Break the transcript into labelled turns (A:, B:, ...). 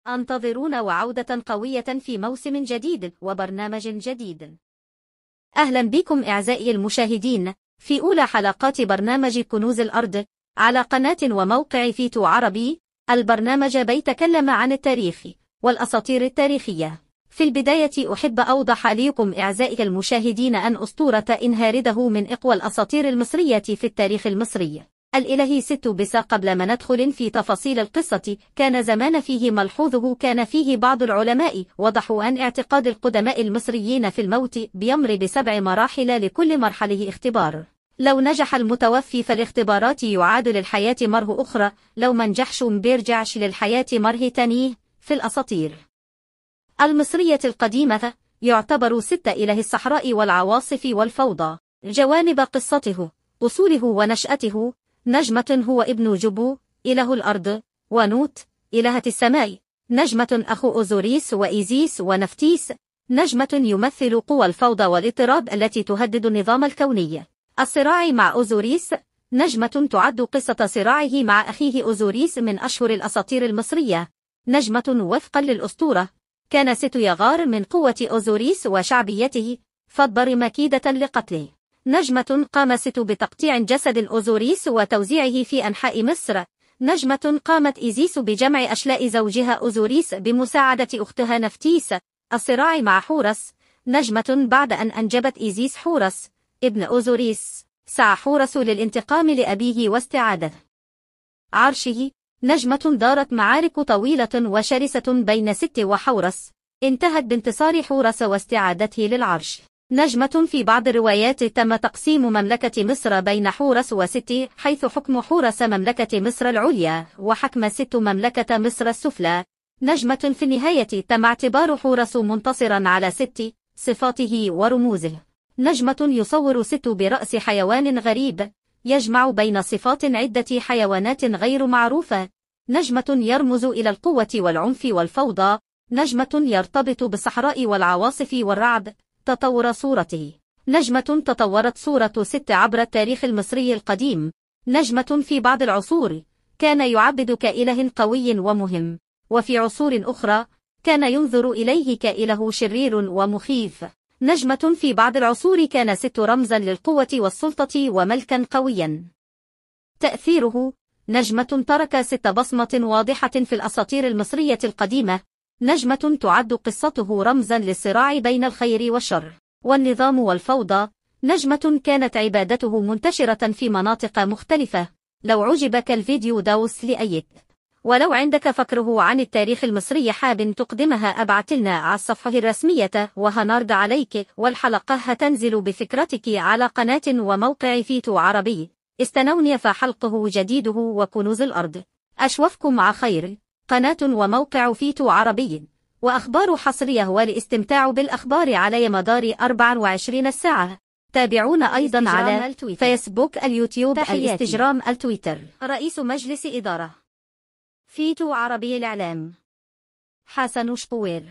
A: انتظرونا وعودة قوية في موسم جديد وبرنامج جديد. أهلا بكم أعزائي المشاهدين في أولى حلقات برنامج كنوز الأرض على قناة وموقع فيتو عربي. البرنامج بيتكلم عن التاريخ والأساطير التاريخية. في البداية أحب أوضح لكم أعزائي المشاهدين أن أسطورة إنهارده من أقوى الأساطير المصرية في التاريخ المصري. الإلهي ست بس قبل ما ندخل في تفاصيل القصة، كان زمان فيه ملحوظه كان فيه بعض العلماء وضحوا أن اعتقاد القدماء المصريين في الموت بيمر بسبع مراحل، لكل مرحلة اختبار. لو نجح المتوفي فالاختبارات يعاد للحياة مرة أخرى، لو منجحش مبيرجعش للحياة مرة تانية. في الأساطير المصرية القديمة يعتبر ست إله الصحراء والعواصف والفوضى. جوانب قصته، أصوله ونشأته. نجمة هو ابن جبو إله الأرض، ونوت إلهة السماء. نجمة أخو أوزوريس وإيزيس ونفتيس. نجمة يمثل قوى الفوضى والاضطراب التي تهدد النظام الكوني. الصراع مع أوزوريس. نجمة تعد قصة صراعه مع أخيه أوزوريس من أشهر الأساطير المصرية. نجمة وفقا للأسطورة كان ست يغار من قوة أوزوريس وشعبيته، فاضطر مكيدة لقتله. نجمة قام ست بتقطيع جسد أوزوريس وتوزيعه في أنحاء مصر. نجمة قامت إيزيس بجمع أشلاء زوجها أوزوريس بمساعدة أختها نفتيس. الصراع مع حورس. نجمة بعد أن أنجبت إيزيس حورس ابن أوزوريس، سعى حورس للانتقام لأبيه واستعادة عرشه. نجمة دارت معارك طويلة وشرسة بين ست وحورس، انتهت بانتصار حورس واستعادته للعرش. نجمة في بعض الروايات تم تقسيم مملكة مصر بين حورس وست، حيث حكم حورس مملكة مصر العليا وحكم ست مملكة مصر السفلى. نجمة في النهاية تم اعتبار حورس منتصرا على ست، صفاته ورموزه. نجمة يصور ست برأس حيوان غريب يجمع بين صفات عدة حيوانات غير معروفة. نجمة يرمز إلى القوة والعنف والفوضى. نجمة يرتبط بالصحراء والعواصف والرعد. تطور صورته. نجمة تطورت صورة ست عبر التاريخ المصري القديم. نجمة في بعض العصور كان يعبد كإله قوي ومهم، وفي عصور أخرى كان ينظر إليه كإله شرير ومخيف. نجمة في بعض العصور كان ست رمزا للقوة والسلطة وملكا قويا. تأثيره. نجمة ترك ست بصمة واضحة في الأساطير المصرية القديمة. نجمة تعد قصته رمزا للصراع بين الخير والشر والنظام والفوضى. نجمة كانت عبادته منتشرة في مناطق مختلفة. لو عجبك الفيديو دوس like، ولو عندك فكره عن التاريخ المصري حاب تقدمها أبعتلنا على الصفحة الرسمية وهنرد عليك، والحلقة هتنزل بفكرتك على قناة وموقع فيتو عربي. استنوني فحلقه جديده وكنوز الأرض. أشوفكم على خير. قناة وموقع فيتو عربي وأخبار حصرية والاستمتاع بالأخبار على مدار 24 ساعة. تابعونا أيضا على التويتر، فيسبوك، اليوتيوب، الانستجرام، التويتر. رئيس مجلس إدارة فيتو عربي الإعلام حسن شقوير.